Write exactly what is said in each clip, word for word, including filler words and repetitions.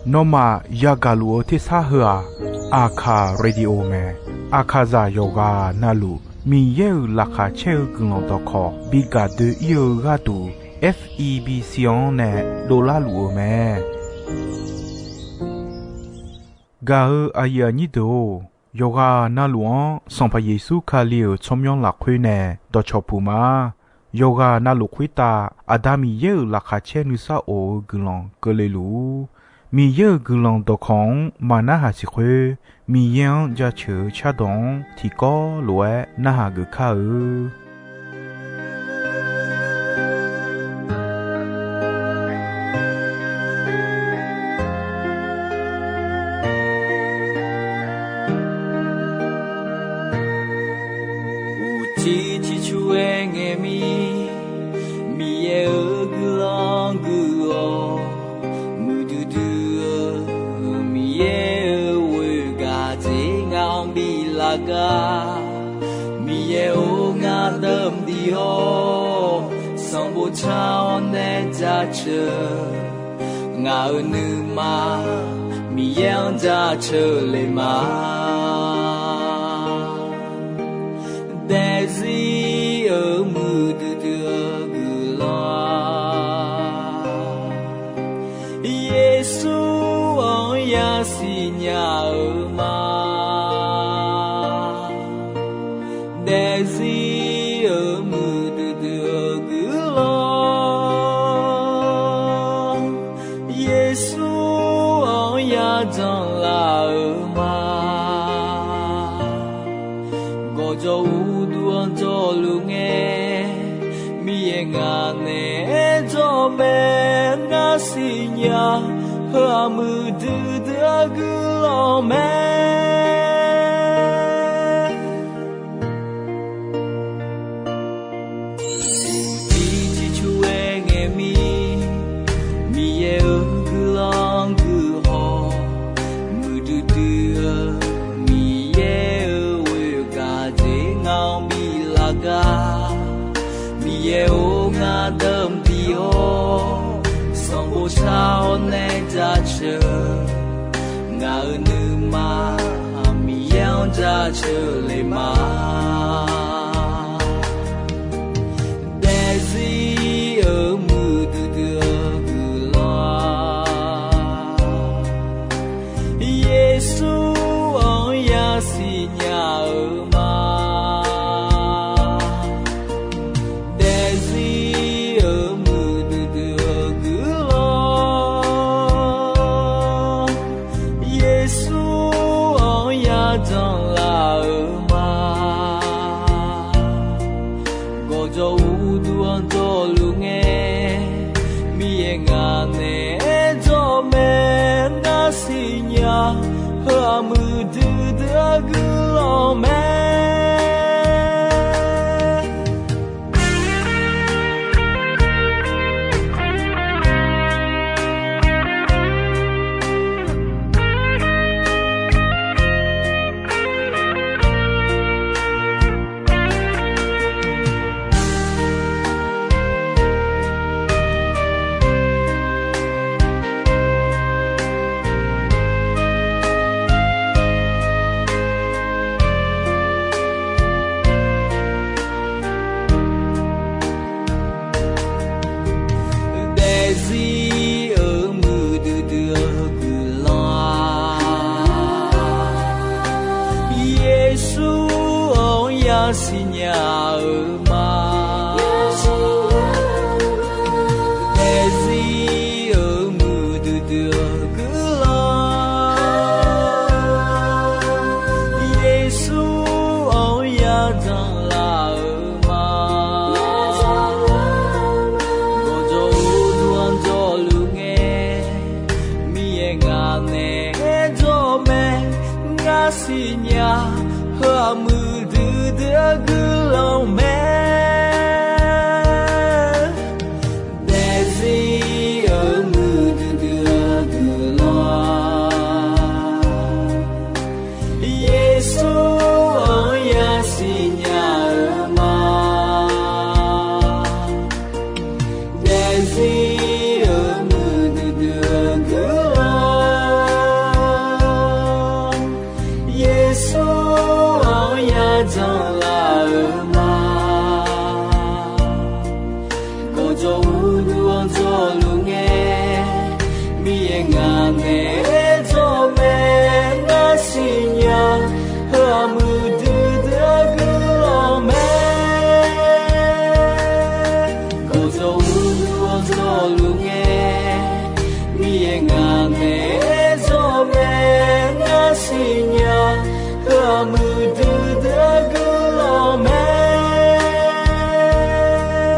Nawmaf yagaq luf-eu tersar heu-aq, Aqkaq Radio mae. Aqkaqzaq yawqghaq navluf Miqyaer-euq laqkhaq caer-eu guiqlanq dawqkawq bi gaq doe-ir-eu gharduq, F E B C-anr nae dovlar luf-eu mae. Gaq-eu aqyuif aqnyir deuq-or, yawqghaq navluf-anr Sanqpaq Yeqsur Kali-euq tsawrmyanr lafkhoer nae dawqcawq puq ma. Yawqghaq navluf khoertav Aqda Miqyaer-euq laqkhaq caer nuisar of-eu guiqlanq keuvle luf-ur. Miqyaer-euq guiqlanq dawqkawq-anr maqnarhaq siq khoer, Miqyaer-anr jaceuq-eu cardawq-anr tiqkawv lof-aer narhaq geuf kar-eu. Uqcif ciqcur-aer ngae mir, Miqyaer-euq guiqlanq gui-awr, muiqdui dui-eu Miqyaer-euq ghoer gaq dzer ngaq-anr bi lar gar. Miqyaer-or, ngar deuq mqdiq-awr, sanqbof car-awr nae jaceuq. Ngaq-euq nuima Miqyaer-anr jaceuq le ma. Daefzir-euq muiqdui dui-eu guiqlanq-a, Yeqsur-anr yasiq nya-eu ma. Daefzir-euq muiqdui dui-eu guiqlanq, Yeqsur-anr yajanr laf-eu ma. Gawqjawq uqduq-anr jawrluf ngae, Miqyaer ngaq naeq-aer jawr mae. Ngar siqnya, heu-aq muiqdui dui-eu guiqlanq mae. Uqcif ciqcur-aer ngae mir, Miqyaer-euq guiqlanq guihaw, muiqdui dui-eu Miqyaer-euq ghoer gaq dzer ngaq-anr bi lar gar. Miqyaer-or, ngar deuq mqdiq-awr, sanqbof car-awr nae jaceuq. Ngaq-euq nuima Miqyaer-anr jaceuq le ma. Daefzir-euq muiqdui dui-eu guiqlanq-a, Yeqsur-anr yasiq nya-eu ma. Daefzir-euq muiqdui dui-eu guiqlanq, Yeqsur-anr yajanr laf-eu ma. Gawqjawq uqduq-anr jawrluf ngae, Miqyaer ngaq naeq-aer jawr mae. Ngar siqnya, heu-aq muiqdui dui-eu guiqlanq mae. Daefzir-euq muiqdui dui-eu guiqlanq-a, Yeqsur-anr yasiq nya-eu ma. Daefzir-euq muiqdui dui-eu guiqlanq, Yeqsur-anr yajanr laf-eu ma. Gawqjawq uqduq-anr jawrluf ngae, Miqyaer ngaq naeq-aer jawr mae. Ngar siqnya, heu-aq muiqdui dui-eu guiqlanq mae. Daefzir-euq muiqdui dui-eu guiqlanq, Yeqsur-anr yasiq nya-eu ma. Daefzir-euq muiqdui Dzawrluf ngae, Miqyaer ngaq naeq-aer dzawr mae. Ngar siqnya, heu-aq muiqdui dui-eu guiqlanq mae. Gawqjawq uqduq-awr dzawrluf ngae, Miqyaer ngaq naeq-aer dzawr mae. Ngar siqnya, heu-aq muiqdui dui-eu guiqlanq mae.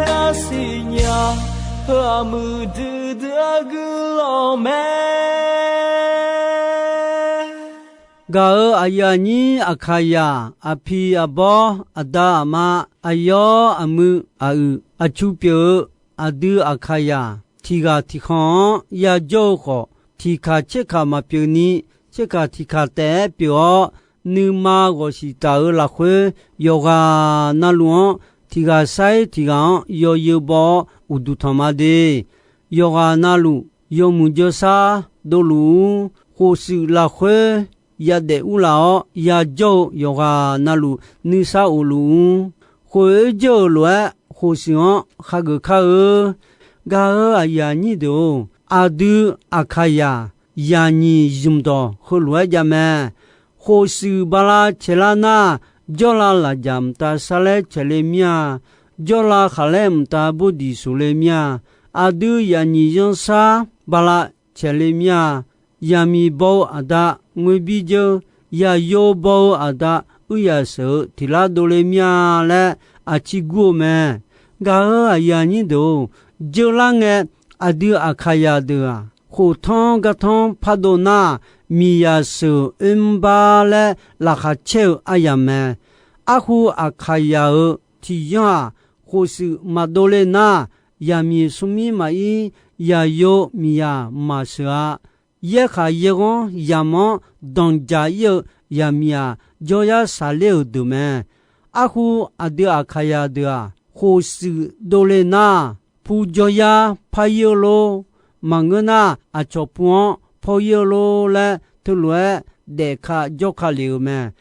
Ngar siqnya, heu-aq muiqdui dui-eu guiqlanq mae. Gaq-euq aqyuif aqnyir Aqkaqyaq, aqpiq aqbawr, aqda aqma, aqyawr aqmuiq aqyuif, aqcu pyeuf-eu aqdui Aqkaqyaq tiq ghaq tiq khanq-anr yajawr-eu khawf, tiq kaq tser kaq maqpyeuf ni, tser kaq tiq kaq taef-aer pyeuf-awr, nuima ghawqshif taf-euq lafkhoer, yawqghaq navluf-anr tiq ghaq sair tiq ghaq-anr yawzeu baw-awr uqduq tanq ma de. Yawqghaq navluf yawmuiq jawrshar dovluf-ur. Khofshuif lafkhoer yadaef urlaf-awr yajawr-eu yawqghaq navluf nuisar of luf-ur. Khoeq-aer jawr-euq lof-aer khofshuif-anr khageuf kar-eu. Gaq-euq aqyuif aqnyir deuq-or, aqdui Aqkaqyaq yaqnyiq zmq dawq heulof-aer jav mae. Khofshuif bala caeqlar nar, jawrlav lafjaq mqtav sarlaer caeq le mir-a. Jawrlav khaqlaer mqtav bawrdiq soq le mir-a. Aqdui yaqnyiq zanrshar bala caeq le mir-a. Yaqmiq baw-eu aqda ngoerbir dzeur, yaqyo baw-eu aqda uiryaq sheuq-eu tiq lar dov le mir-a laer aqcir gur-eu mae. Gaq-euq aqyuif aqnyir deuq-or, jeular ngae aqdui Aqkaqyaq deuq-aq, khoftanr gartanr pardov nar, miqyaq sheuq oermr bar laer laqkhaq caer-eu aryamq mae. Arhu Aqkaqyaq-euq tiqyanr-aq, khofshuif maqdov le nar, yaqmiq smrmir maqir, yaqyo miqyaq maqsheuq-a. Yaerkhaq yaerghanr yamq-anr danqjaq ir-eu yaqmiq-aq, jawryar shaqler-euq deuq mae. Arhu aqdui Aqkaqyaq deuq-aq, khofshuif dovle nar, pu jawryar par ir-eu lor. Maqngeur nar, aqcawq pu-anr paw ir-eu lor laer teulof-aer daefka jawrka lef-euq mae.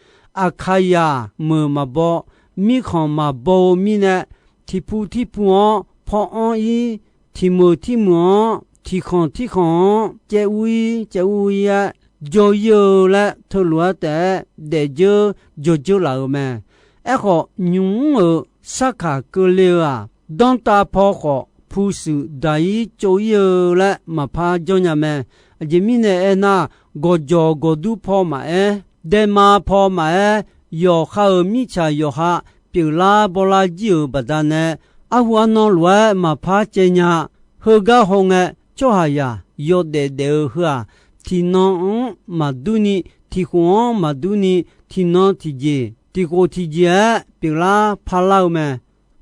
Aqkaqyaq meuq maqbaw, mirkhanq maqbaw-eu mirnae, tiqpu tirpu-anr paw anr ir, tiqmeuq tirmeuq-anr, tiqkhanq tirkhanq-anr caev ur ir caev ur ir-aer jawr ir-eu laer teulof-aer taef-aer daefdzeur jawrdzeur laf-euq mae. Aerkhawf, nymq mr-euq sarkaq keuvle-eu-aq, danrtav paw khawf pu shuif daq ir tsov ir-eu laer maqpar janrnya mae. Aqjeq mirnae aernar, gawqjawq gawqdur paw maqaer, daema paw maqaer, yawqha-euq mirtsaq yawqha pyeuflar bawrlar jir-euq baqdanae, arhu arnan lof-aer maqpar caev nya. Heugar hawngae, tsawrhaqzaq yawdaef daef-eu heu-aq, tiqnan-anr maqdur ni, tiqkhof-anr maqdur ni, tiqnan tiqjeq, tiqkhof tiqjeq-aer pyeuflar parlar-eu mae.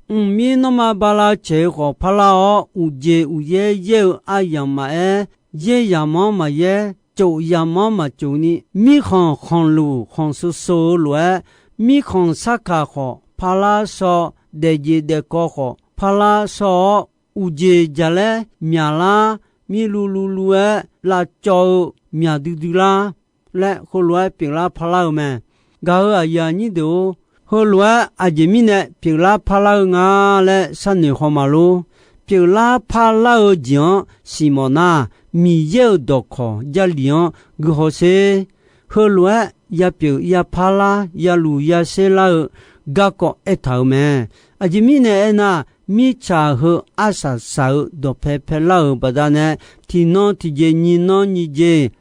Mqmir nanrma bala caeq-eu khawf parlar-awr, uqjeq uqyaer yaer-eu aryamq maqaer, yaer yamq-anr maqyaer, tsof yamq-anr maqtsof ni, mirkhanq khanqluf khanqsheu sheu-eu lof-aer, mirkhanq sarkaq khawf parlar shaw, daefjeq daefkawv khawf parlar shaw-awr, uqjeq jaqlaer myaqlar, mirluv luv luv-aer lavcawv-eu myaq duidui lar laer heulof-aer pyeuflar parlar-eu mae. Gaq-euq aqyuif aqnyir deuq-or, heulof-aer aqjeq mirnae pyeuflar parlar-eu nga laer sharnoeq haw ma lor. Pyeuflar parlar-eu jeq-anr siqmawf nar, Miqyaer-euq dawqkawq Jarlif-anr guihaw sher. Heulof-aer yapyeuf yaparlar, yaluf yasher lar-eu garkawv aertaq-euq mae. Aqjeq mirnae aernar, mirtsaq heu arsaq saq-eu dawqpae paelar-euq baqdanae, tiqnan tiqjeq, nyiq nan nyiq jeq,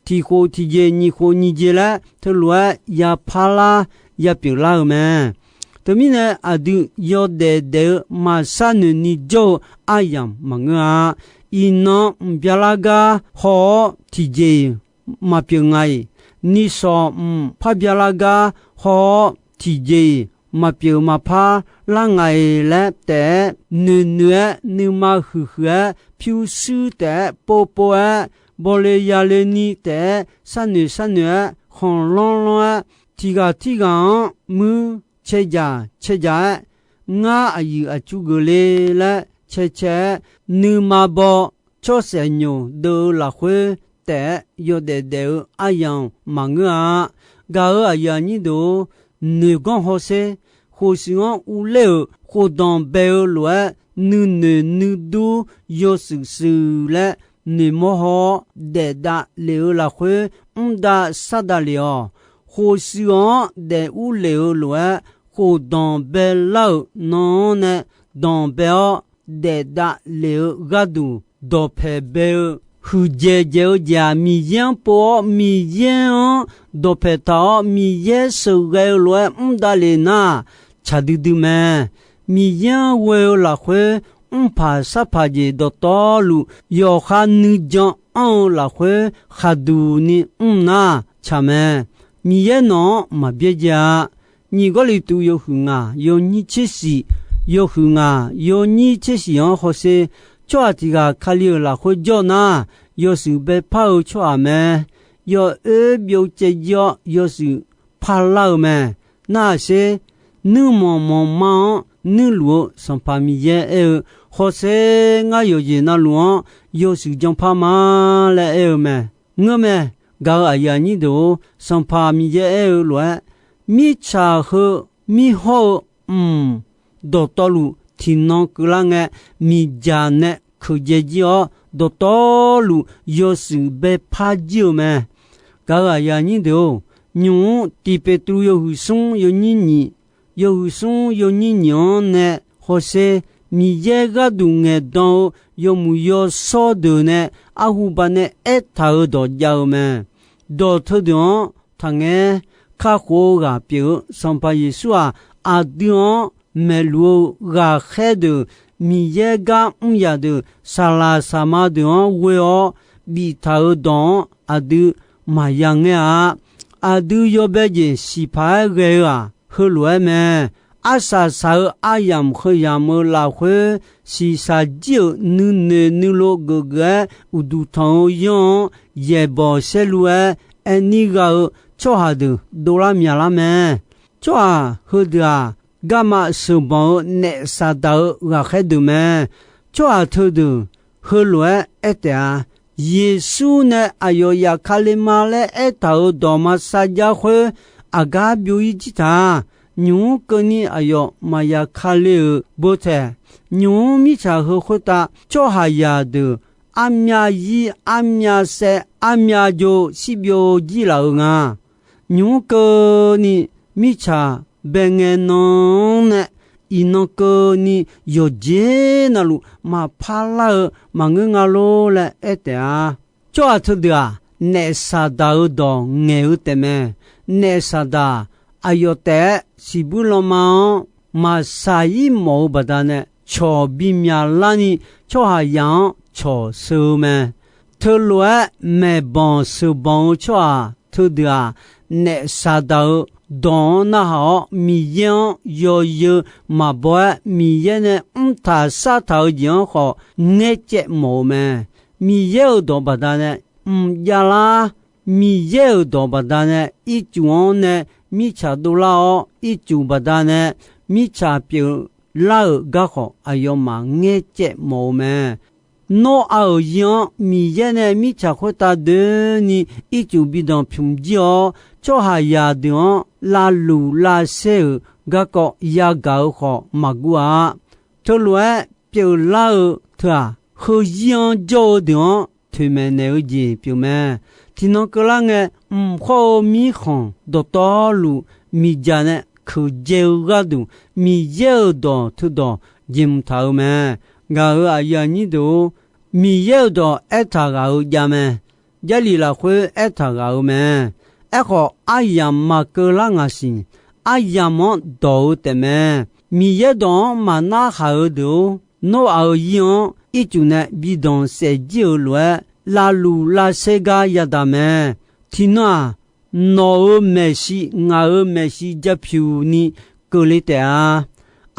tiqkhof tiqjeq, nyiq khof nyiq jeq laer teulof-aer yaparlar, yapyeuflar-eu mae. Teumirnae, aqdui yawdaef daef-eu maqshar noeq ni jawr-eu aryamq maqngeur-a. Iqnan mq byalar gar haw-awr tiqjeq-iq maqpyeuf nga-iq, nishawq mq par byalar gar haw-awr tiqjeq-iq maqpyeuf maqpar lar nga-iq laer taef-aer noeqnoeq-aer nuima huiqhuiq-aer pyurshuir taef-aer povpov-aer bawle yale ni taef-aer sharnoeq sharnoeq-aer khanqlanr lanr-aer tiqghaq tirghaq-anr muir caejaq caejaq-aer ngar aqyuif aqtsu geufle laer caecae-aer nuima baw tsawrsaef nyoq deuv-eu lafkhoer taef-aer yawdaef daef-eu aryamq maqngeur-a. Gaq-euq aqyuif aqnyir deuq-or, noeqganr hawsher. Khofshuif-anr uvler-euq khofdanq bae-eu lof-aer nuinoeq nuidur yawshuif shuif laer noeqmawr haw-awr daefdav lef-eu lafkhoer mr dav sar dav lef-awq. Khofshuif-anr daef urlef-eu lof-aer, khofdanq baelar-euq nan-anr nae danqbae-awr daefdav lef-eu gharduq dawqpaeq bae-eu, huiqdzaeq dzaeq-eu jeq-aq, Miqyaer-anr pov-awr, Miqyaer-anr dawqpaeq taq-awr, Miqyaer sheuqghae-eu lof-aer mr dav lef nar, tsaq duidui mae. Miqyaer-anr ghoe-eu lafkhoer, mrpaq sarpaq jeq dawqtawvluf yawqha nuijan anr-eu lafkhoer khaqduq ni mr nar tsaq mae. Miqyaer nawq-anr maq byaerdzae-a. Nyiq Gawrliqtu yawhuiq ngaq yawnyir tser shif, yawhuiq ngaq yawnyir tser shif-anr hawsher, tsawrhaq tiq ghaq Kali-euq lafkhoer jawr nar, yawshuif baepar-eu tsawrhaq mae. Yawoer byov caev jir-awr yawshuif parlar-eu mae. Narhaq sher, nuirmanq manqma-anr nuirluf-eu Sanqpaq Miqyaer aer-eu, hawsher, ngar yawqjeq navluf-anr yawshuif janpar ma laer aer-eu mae. Ngeurmae, gaq-euq aqyuif aqnyir deuq-or, Sanqpaq Miqyaer aer-eu lof-aer, mirtsaq heu mirhawr-eu mq dawqtawvluf tiqnan keuvlar ngae, miqdzaq nae keuqdzae jir-awr, dawqtawvluf yawshuif baepar jir-eu mae. Gaq-euq aqyuif aqnyir deuq-or, nymq-mr Tiq Peqtruv yawhuiq smr yawnyir nyiq, yawhuiq smr yawnyir nyiq-anr nae hawsher, Miqyaer gharduq ngaeqdan-eu yawmuiq yawshawr deuq nae arhu baq nae aertaq-euq dawq jav-eu mae. Dawq teudeuq-anr taqngaer, kakhof-eu ghaq pyeuf-eu Sanqpaq Yeqsur-aq, aqdui-anr maeqluf-eu ghaqkhaer deuq, Miqyaer gar mr yaq deuq, saqlaq saqma deuq-anr ghoe-awr biftaq-euq dawq-anr aqdui maqya ngaer-a. Aqdui yawbae jeq siqpaq-aer ghae-eu-aq, heulof-aer mae. Arsaq saq-eu aryamq heu yamq-eu lafkhoer, shiqshaq jir-euq nuinoeq nuilov geufgeuf-aer uqduq tanq-eu yanr-anr yaeqbawq saerlu-aer aerni gha-eu tsawrhaq deuq dovlar myaqlar mae. Tsawrhaq heudeuq-aq, garma sheuqbanq-eu naef Saqdaq-eu ghaqkhaer deuq mae. Tsawrhaq teudeuq heulof-aer aer taef-a. Yeqsur nae aqyawf yaf ka le ma laer aertaq-euq dawq ma sar jar khoer, aqgar byov-ir jir taq. Nymq-mr keuvni aqyawf maqya ka le-euq beu taeq. Nymq-mr mirtsaq heu khoertav tsawrhaqzaq deuq armyav zir, armyav saev, armyav jo shirbyov jir laf-eu nga. Nymq-mr keuvni mirtsaq bae ngae nan-anr nae, iqnan keuvni yawqjeq navluf maqpar lar-eu maqngeur nga lor laer aer taef-a. Tsawrhaq teudeuq-aq, naef Saqdaq-euq dawq ngaeq-eu taefmae. Naef Saqdaq aqyawf taef-aer siqbuir lanma-anr maqshaq-ir mawf-eu baqdanae, cawq bimyaq larni tsawrhaqzaq-anr cawq sheu-eu mae. Teulof-aer maeqbanq sheuqbanq-eu tsawrhaq teudeuq-aq, naef Saqdaq-euq dawq-anr narhaq-awr, Miqyaer-anr yawzeu maqbaw-aer, Miqyaer nae mrtaq sartaq-eu jeq-anr khawf ngaercaev mawf-eu mae. Miqyaer-euq dawq baqdanae mq javlar. Miqyaer-euq dawq baqdanae ircuf-anr nae mirtsaq dovlar-awr, ircuf baqdanae mirtsaq pyeuflar-euq garkhawf aqyawfmaf ngaercaev mawf-eu mae. Nawr-aq-euq zir-anr Miqyaer nae mirtsaq khoertav doeni ircuf bidanq pymq jir-awr, tsawrhaqzaq deuq-anr lavluf lavsaer-euq garkawv yagaq-eu khawf maqguv-a. Teulof-aer pyeuflar-eu teu-aq, heuzir-anr jawr-eu deuq-anr toeqmaeq naeq-eu jeq pyeufmae. Tiqnan keuvlar ngae, mq khawr-eu mirkhanq dawqtawvluf miqdzaq nae keuqdzae-eu gharduq, Miqyaer-euq dawq teudawq jeq mq taq-eu mae. Ngaq-euq aqyuif aqnyir deuq-or, Miqyaer-euq dawq aertaq ghaq-eu javmae. Jarlif lafkhoer aertaq ghaq-eu mae. Aerkhawf, aryamq maqkeuv lar ngaq siq. Aryamq-anr dawq-eu taefmae. Miqyaer dawq-anr maqnar haq-eu deuq-or, Noraq-euq zir-anr ircuf nae bidanq saef jir-euq lof-aer, lavluf lavsaer gar yadaq mae. Tiqnan-aq, nawq-euq maeqshi, ngaq-euq maeqshi japyuq ni keuvle taef-a.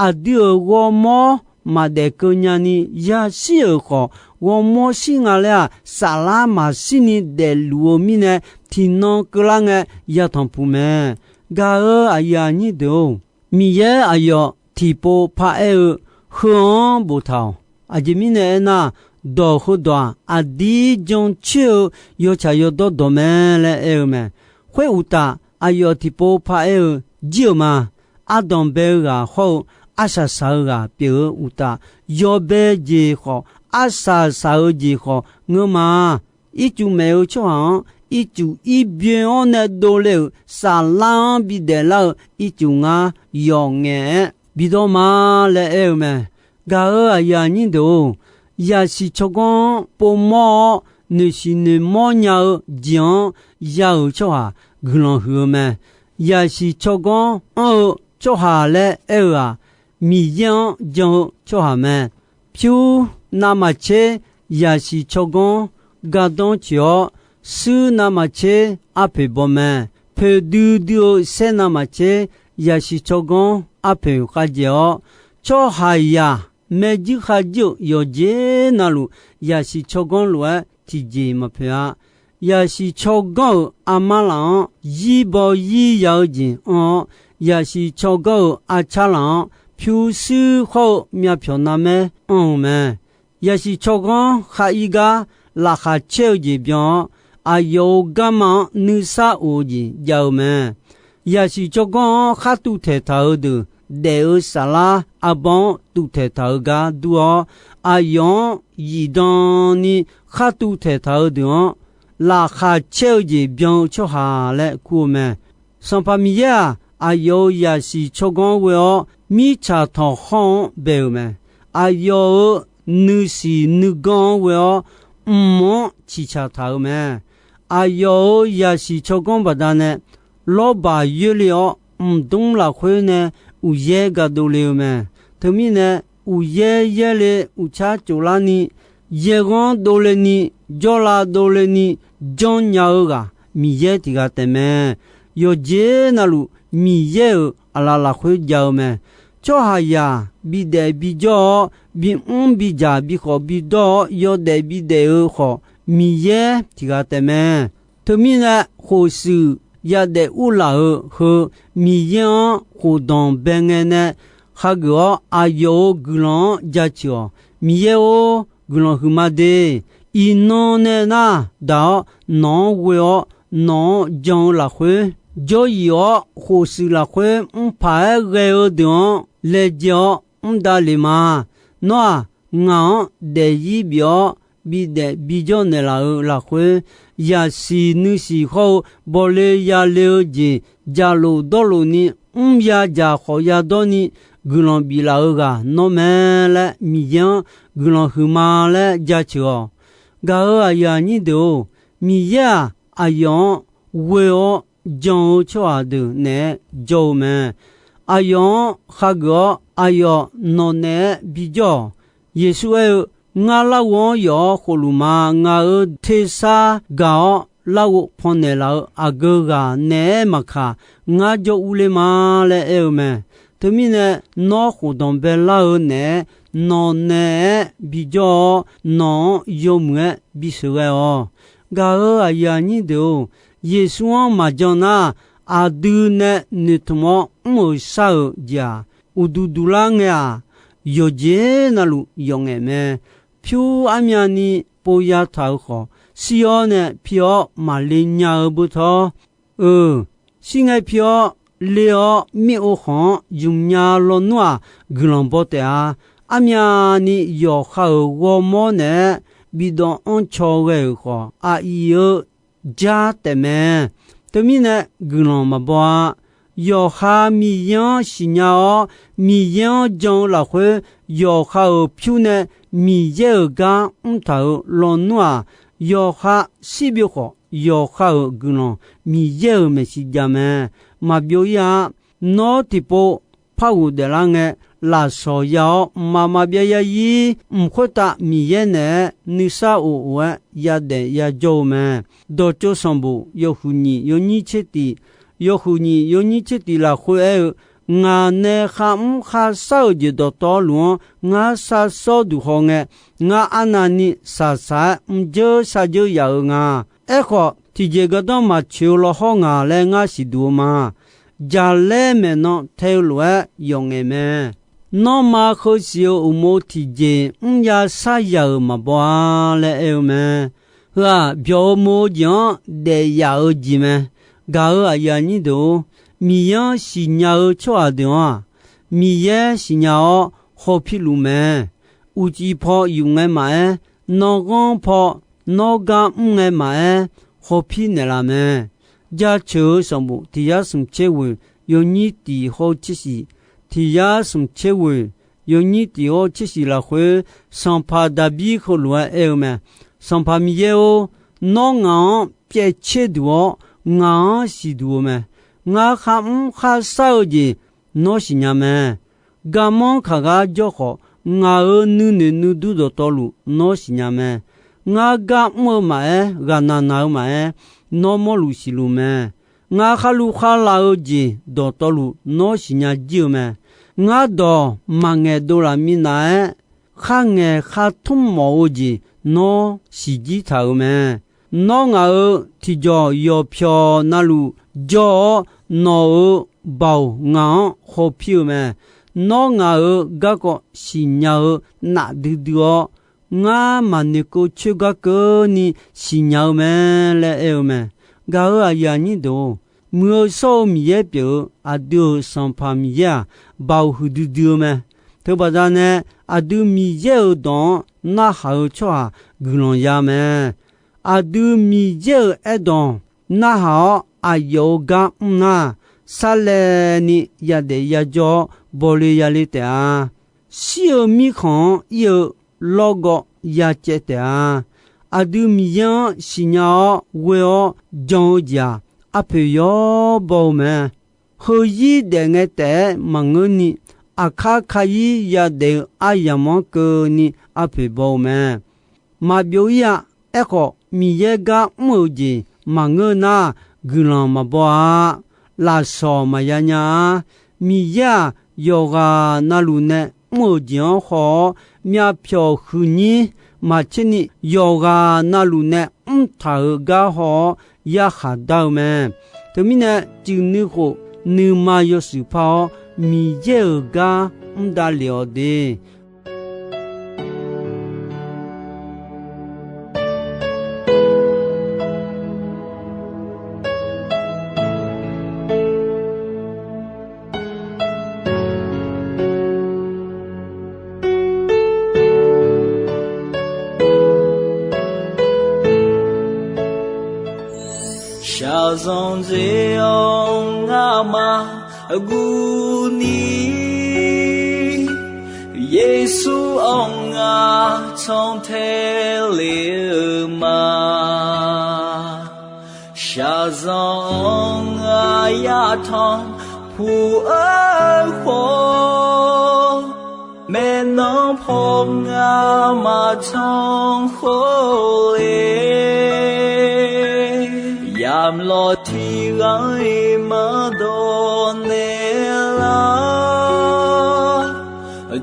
Aqdui-euq ghawrmawr maqdaef keuv nyani yashir-euq khawf, ghawrmawr shir nga laer-aq, saflar maqshir ni daefluf-eu mirnae, tiqnan keuvlar ngae yatanq puq mae. Gaq-euq aqyuif aqnyir deuq-or, Miqyaer aqyawf tiqpov paraer-eu heu-anr boftaq-awq. Aqjeq mirnae aernar, dawq heudawq-aq, aqdir jancoer-eu yawtsaq yawdawr dawq mae laer aer-eu mae. Khoeruqtaf, aqyawf tiqpov paraer-eu jir-euq ma. Ardanq bae-eu ghaq hawr-eu arsaq saq-eu ghaq pyeuf-eu uqtaf, yawbae jeq khawf, arsaq saq-eu jeq khawf ngeur ma. Ircuf maef-eu tsawrhaq-anr ircuf ir byoe-awr nae dovle-euq saflar-anr bidaef lar-eu ircuf ngar yawf ngaef-aer bidawr ma laer aer-eu mae. Gaq-euq aqyuif aqnyir deuq-or, yaqsiq tsawrganr-anr povmawr-awr noeqsiq noeqmawr nya-eu jeq-anr ya-euq tsawrhaq guiqlanq huiq-eu mae. Yaqsiq tsawrganr anr-eu tsawrhaq laer aer-eu-aq, Miqyaer-anr jan-eu tsawrhaq mae. Pyur navmaqtser yaqsiq tsawrganr gardanr coeq-awr, suir navmaqtser arpoeq baw mae. Poeqdui dui-eu saer navmaqtser yaqsiq tsawrganr arpoeq khavjaeq-awr, tsawrhaqzaq maerjuir kharjuir-euq yawqjeq navluf yaqsiq tsawrganr lof-aer tiqjeq maqpoeq-a. Yaqsiq tsawrganr-euq armar laf-anr zir baw zir ya-eu jeq anr-awr, yaqsiq tsawrganr-euq arcar laf-anr pyurshuir khawr-eu myavpyawq navmaer anr-eu mae. Yaqsiq tsawrganr khar ir gar laqkhaq caer-eu jeq byan-awr, aqyawf-euq garma-anr nuisar of-eu jeq jav-eu mae. Yaqsiq tsawrganr-anr khar tuvtaeq taq-euq deuq, daef-eu saflar arbawr-anr tuvtaeq taq-eu gar dur-awr, aqyawf-anr zifdan ni khar tuvtaeq taq-eu deuq-anr, laqkhaq caer-eu jeq byan-eu tsawrhaq laer kur-eu mae. Sanqpaq Miqyaer-aq, aqyawf-euq yaqsiq tsawrganr ghoe-awr, mirtsaq tanqkhawr-anr bae-euq mae. Aqyawf-euq nuisiq nuiganr-anr ghoe-awr, mq-anr ciqcaq taq-euq mae. Aqyawf-euq yaqsiq tsawrganr baqdanae lawrbaq yoerle-awr, mqdmr lafkhoer nae uqyaer ga dovle-eu mae. Teumirnae, uqyaer yaerle uqcar tsoflarni, yaerghanr dovle ni, jawrlav dovle ni janrnya-eu ghaq Miqyaer tiq ghaq taef mae. Yawqjeq navluf Miqyaer-euq aqlaf lafkhoer jav-eu mae. Tsawrhaqzaq bidaef bijawr-awr, bimr bidzaq bikhawf bidawr-awr yawdaef bidaef-eu khawf, Miqyaer tiq ghaq taef mae. Teumirnae, khofshuif yadaef urlaf-euq heu Miqyaer-anr khofdanq bae ngae nae khageuf-awr, aqyawf-euq guiqlanq-anr jaceuq-awq. Miqyaer-or, guiqlanq huiqma de. Iqnan nae nar daq-awr nawq-anr ghoe-awr, nawq-anr jan-eu lafkhoer, jawryif-awr khofshuif lafkhoer mrpaq-aer ghae-eu deuq-anr laejae-awr mr davlef ma. Nawr-aq, ngaq-anr daefzir bif-awr bidaef bijawr naeqlaf-euq lafkhoer, yaqsiq nuisiq hawr-eu bawle yale-eu jeq jaqlof dawrlof ni mr ya jaq khawf ya dawr ni guiqlanq biflaf-eu ghaq nawr mae laer Miqyaer-anr guiqlanq huiqma laer jaceuq-awq. Gaq-euq aqyuif aqnyir deuq-or, Miqyaer-aq, aqyawf-anr ghoe-awr jan-eu tsawrhaq deuq naeq-aer jawr-eu mae. Aqyawf-anr khageuf-awr, aqyawf nawq naeq-aer bijawr-awq. Yeqsur aer-eu, Ngar larghov-anr yawf-awr khofluf ma. Ngaq-euq tersar gaq-awr larghov pannaeq laf-eu aqgeu ghaq naeq-aer maqkaq, ngar jawr urler ma laer aer-eu mae. Teumirnae, nawr khofdanq baelar-eu naeq-aer nawq naeq-aer bijawr-awr, nawq-anr yawmuiq-aer bisheuq ghae-awq. Gaq-euq aqyuif aqnyir deuq-or, Yeqsur-anr maqjan nar, aqdui nae noeqtmq-awr mr-euq shar-euq jeq-aq, uqduq duq lar ngae-aq, yawqjeq navluf yawf ngaef mae. Pyur armyavni pov ya taq-euq khawf, shir-awr nae pi-awr maqle nya-eu beu tawr. Euq, shir ngae pi-awr le-awr mir-ov khanq-anr ymq nya lawnmr-aq, guiqlanq baw taef-a. Armyavni yawqha-euq ghawrmawr naeq-aer bifdawv anrcaw ghae-euq khawf, aqyuif-eu jar taef mae. Teumirnae guiqlanq maqbaw-a. Yawqha Miqyaer-anr siqnya-awr, Miqyaer-anr jan-eu lafkhoer, yawqha-euq pyur nae Miqyaer-euq gar mrtaq-euq lawnmr-aq, yawqha shirbyov khawf, yawqha-euq guiqlanq Miqyaer-euq maeqshi jav mae. Maqbyov ir-a. Nawr tiqpov par ghofdaef lar ngae, lafsawq ya-awr mqmaq maqbyav ya ir. Mq khoertav Miqyaer naeq-aer nuisar of of-aer yadaef yajawr-eu mae. Dawqtsov sanqbof yawhuiq nyiq yawnyir tser tiq, yawhuiq nyiq yawnyir tser tiq lafkhoer aer-eu, Ngaq nae kharmr kharshar-euq jeq dawqtawvluf-anr ngar shar sawr duq haw ngae, ngar arnavni shaqshaq-aer mrjeur sharjeur yaf-eu nga. Aerkhawf, tiqjeq gardanr maqtsoeq-eu lawhawr ngaq laer ngar siqduq-eu ma. Jaqlaer maeqnan tae-eu lof-aer yawf ngaef mae. Nanrma heusiq-eu uqmov tiqjeq mrya shar yaq-euq maqbaw-a laer aer-eu mae. Heu-aq, byawq-eu mov-eu jeq-anr daef yaf-eu jeq mae. Gaq-euq aqyuif aqnyir deuq-or, Miqyaer-anr siqnya-eu tsawrhaq deuq-anr-aq, Miqyaer siqnya-awr hawpir luf mae. Uqcif paw yuf ngae maqaer, nanrghanr paw nawr gar mr ngae maqaer, hawpir naeqlaf mae. Jaceuq-eu sanqbof tiq yar smq tser ghoeq yawnyir tiq hawr-eu tser shiq, tiq yar smq tser ghoeq yawnyir tiq hawr-eu tser shiq lafkhoer, sanqpaq Daqbir heulof-aer aer-eu mae. Sanqpaq Miqyaer-or, nawr ngaq-anr pyaev tser duq-awr, ngaq-anr siqduq-eu mae. Ngar kharmr kharshar-eu jeq nawr siqnya mae. Garmanr kaq gar jawr khawf, ngaq-euq nuinoeq nuidur dawqtawvluf nawr siqnya mae. Ngar gar mr-eu maqaer, ghaqnaq naq-eu maqaer, nawr mawrluf siqluf mae. Ngar kharluv kharlaf-eu jeq dawqtawvluf nawr siqnya jir-eu mae. Ngar dawq maqngaeq dovlaf minav-aer, kharngaeq khartmr mawf-eu jeq nawr siqjir taq-euq mae. Nawr ngaq-euq tiqjawq yawqpyawq navluf jawr-awr, nawq-euq baoq ngaq-anr hawpir-eu mae. Nawr ngaq-euq garkawv siqnya-eu nafdui dui-awr, ngar maqnoeqkeuv coer gar keuvni siqnya-eu mae laer aer-eu mae. Gaq-euq aqyuif aqnyir deuq-or, muiq-eu shawr-eu Miqyaer pyeuf-eu aqdui-euq Sanqpaq Miqyaer-aq, baoq huiqdui dui-eu mae. Teubaqda nae aqdui Miqyaer-euq dawq-anr narhaq-eu tsawrhaq guiqlanq ya mae. Aqdui Miqyaer-euq aerdawq narhaq-awr aqyawf-euq gar mr nar, sarlaevni yadaef yajawr-awr bawle yale taef-a. Shir-eu mirkhanq-anr ir-eu lawrgawv yacaev taef-a. Aqdui Miqyaer-anr siqnya-awr ghoe-awr jan-eu jeq-aq, arpoeq yawr baw-eu mae. Heuzir daef ngae taef-aer maqngeurni, aqkar kayir yadaef-eu aryamq-anr keuvni arpoeq baw-eu mae. Maqbyov ir-a. Aerkhawf, Miqyaer gar mr-euq jeq maqngeur nar, guiqlanq maqbaw-a. Lafsawq maqya nya-a. Miqyaer-aq, yawqghaq navluf nae mr-euq jeq-anr haw-awr, myavpyawq huiqnyir maqtserni yawqghaq navluf nae mrtaq-euq gar haw-awr yarkhaq dar-eu mae. Teumirnae, cuif nuikhof nuima yawshuif par-awr, Miqyaer-euq gar mr davlef-awq de. Shaqzanq dzae-awr ngamaf guvni, Yeqsur-anr ngar cantae le-eu ma. Shaqzanq-anr ngar yatanq puq-eu khawf, maeqnan paw ngar maqtanq khawf le. Yamlawr tiq ghaq-iq maqdawq naeqlar,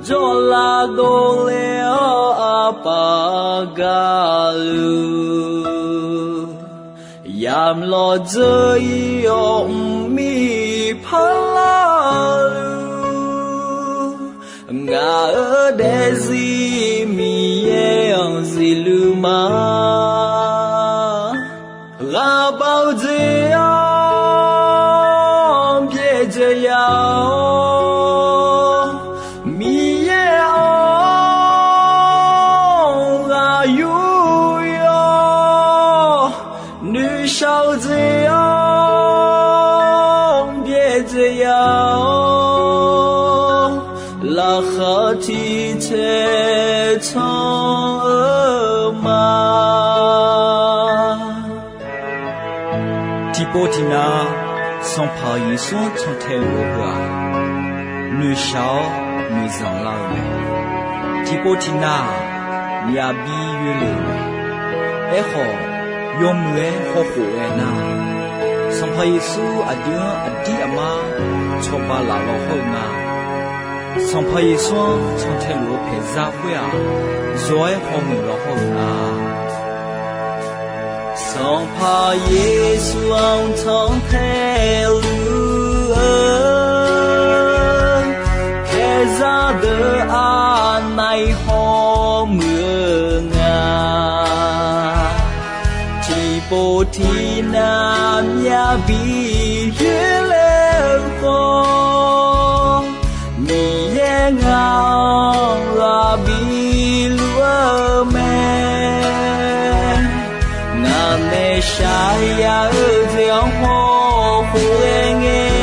jawrlav dovle-awr aqpaf gaqluf, yamlawr dzeur-ir-awr mqmir parlar-eu, ngaq-euq daefzir Miqyaer-anr zifluf ma. Ghaqbav-eu jeq-anr byaerdzae ya-awr, Miqyaer-anr ghaq yur yawr, noeqshaq-eu jeq-anr byaerdzae ya-awr, laqkhaq tiq taeq can-eu ma. Tiqpov tiqnav, Sanqpaq Yeqsur-anr cantae luf-eu heu-aq, noeqshaq-awr noeqzanq lar-eu mae. Tiqpov tiqnav-aq, myavbir yoerle-euq mae. Aerkhawf, yawmuiq-aer hawkhof ghae nar, Sanqpaq Yeqsur aqdui-anr aqdir aqmar cawba laf law hawr-eu nga. Sanqpaq Yeqsur-anr cantae luf-eu paeqzar khoer-aq, zawq-aer hawmuiq law hawr-eu nga. Sanqpaq Yeqsur-anr cantae luf-eu paeqzar deuq aqnaeq hawmuiq-eu nga. Tiqpov tiqnav myavbir yoerle-eu khawf, Shaqyar-eu jeq-anr hawkhof ghae ngae,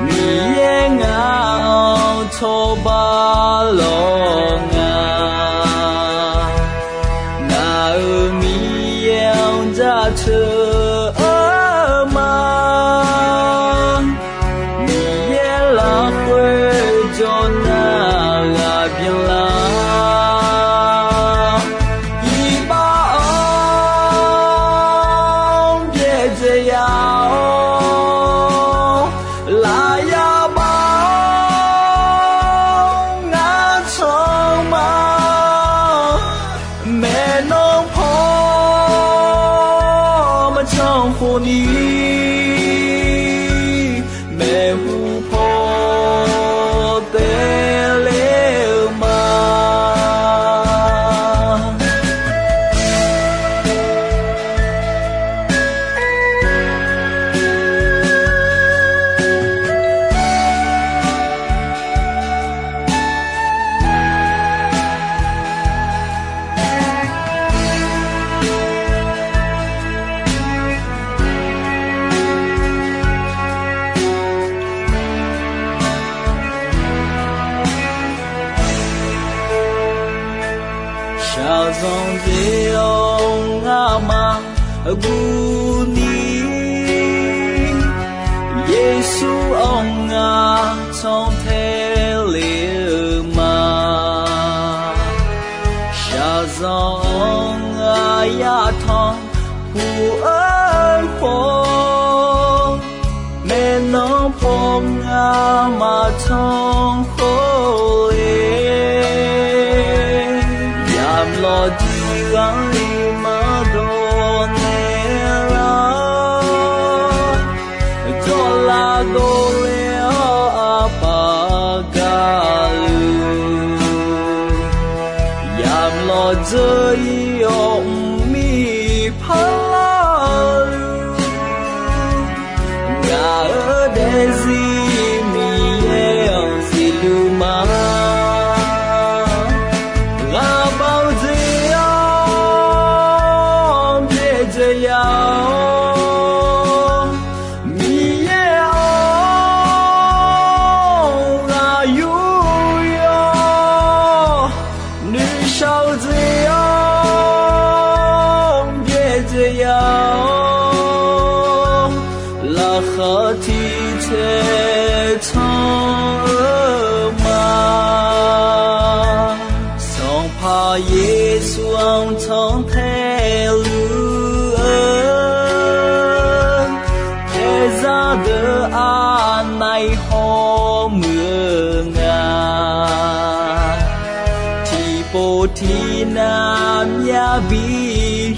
Miqyaer ngaq-anr cawba lawq nga. Ngaq-euq Miqyaer-anr jaceuq-eu ma. Miqyaer lafkhoer jawr nar ghaq byanlar. Iqbax-anr byaerdzae ya-awr, lafyar bar-awr ngar can ma. Maeqnan paw maqcan khofni, maeqhu paw taeler-eu ma. Shaqzanq dzae-awr ngamaf guvni, Yeqsur-anr ngar can taeler-eu ma. Shaqzanq-anr ngar yatanq puq-eu khawf, maeqnan paw ngar maqcan khawf-e. Yamq lawqjir gharduq maqdawq naeq-a, dawqlav dovle-awr aqpaq gaqluf, yamq lawqdzeur-ir-awr mqmir parlar-eu ngaq-euq daefzir Miqyaer-anr zifluf ma. Ghaqbav-eu jeq-anr byaerdzae ya-awr, Miqyaer-anr ghaq yurya, noeqshaq-eu jeq-anr byaerdzae ya-awr, laqkhaq tiqcaev can-eu ma. Sanqpaq Yeqsur-anr can taeluf-eu, taerzar deuq aqnaeq hawmuiq-eu nga. Tiqpov tiqnav myav bi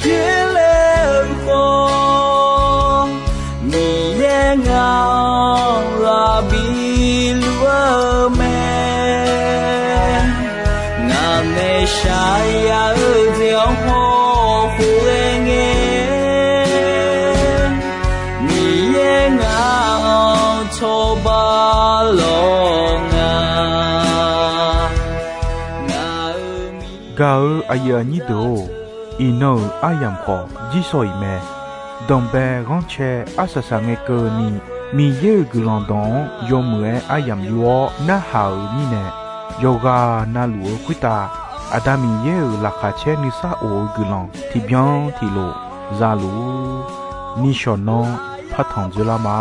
yoerler-eu khawf, Miqyaer ngaq-anr ghaq bi luf-eu mae. Ngaq nae shaqyar-eu jeq-anr hawkhof ghae ngae, Miqyaer ngaq-anr cawba lawq nga. Gaq-eu aqyuif aqnyir deuq-or, iqnan-euq aryamq khawf jirshaw-iq mae. Danqbae ghanrcae arsaq saq ngae keuvni, Miqyaer-euq guiqlanq dawq-anr yawmuiq-aer aryamq yur-awr narhaq-euq mirnae, yawqghaq navluf-eu khoertav Aqda Miqyaer-euq laqkhaq caer nuisar of-eu guiqlanq tiqbyan tiqlof zaluf-ur. Nishawq nan partanq dzeurlar ma.